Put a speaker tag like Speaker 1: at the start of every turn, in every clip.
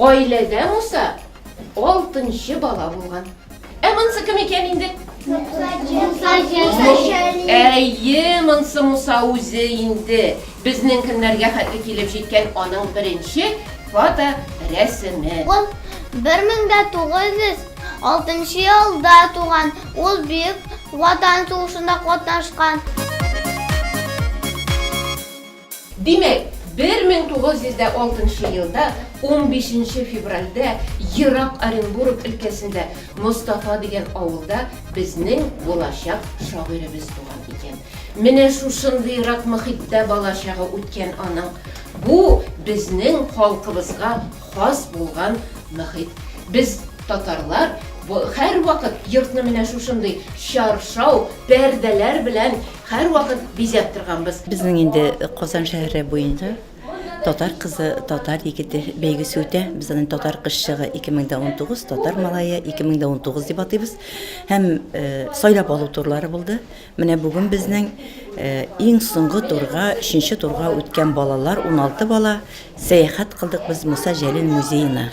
Speaker 1: Гаиләдә Муса алтынчы бала булган. Ә монсы кем икән инде?
Speaker 2: Муса Җәлил.
Speaker 1: Әйе, монсы Муса үзе инде. Безнең көннәргә хәтле килеп җиткән аның беренче фото рәсеме.
Speaker 2: Ул 1906 елда туган. Ул Бөек Ватан сугышында катнашкан.
Speaker 1: Димәк, 1906 елда 15 февральдә ерак Оренбург өлкәсендә Мостафа дигән авылда безнең булачак шагыйребез туган икән. Менә шушындыйрак мохиттә балачагы үткән аның. Бу безнең халкыбызга хас булган мохит. Без, татарлар, һәрвакыт йортны менә шушындый чаршау, пәрдәләр белән һәрвакыт бизәп торганбыз.
Speaker 3: Безнең инде Казан шәһәре буенча Татар кызы, татар егете бәйгесе үтә. Без аны Татар кызчыгы 2019, Татар малае 2019 дип атыйбыз. Һәм э, сайлап алу турлары булды. Менә бүген безнең э, иң соңгы турга, өченче турга үткән балалар, 16 бала, Сәяхәт кылдык без Муса Җәлил музеена.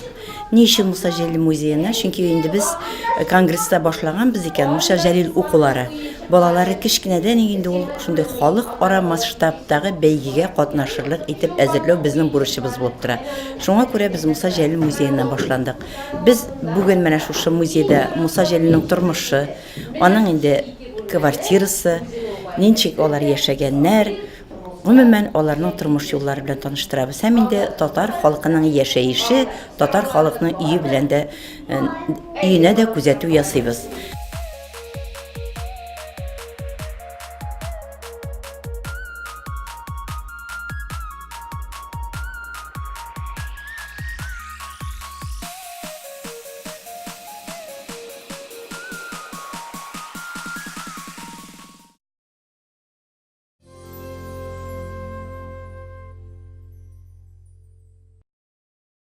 Speaker 3: Ни өчен Муса Җәлил музеена? Чөнки инде без э, конгресста башлаганбыз икән, Муса Җәлил укулары. Балалары кечкенәдән инде ул шундый халыкара масштабтагы бәйгегә катнашырлык итеп әзерләү безнең бурычыбыз булып тора. Шуңа күрә без Муса Җәлил музееннан башландык. Без бүген менә шушы музейда Муса Җәлилнең тормышы, аның инде квартирасы, ничек алар яшәгәннәр, Гомумән, аларның тормыш юллары белән таныштырабыз. Һәм инде татар халкының яшәеше, татар халыкның өе белән дә, өенә дә күзәтү ясыйбыз.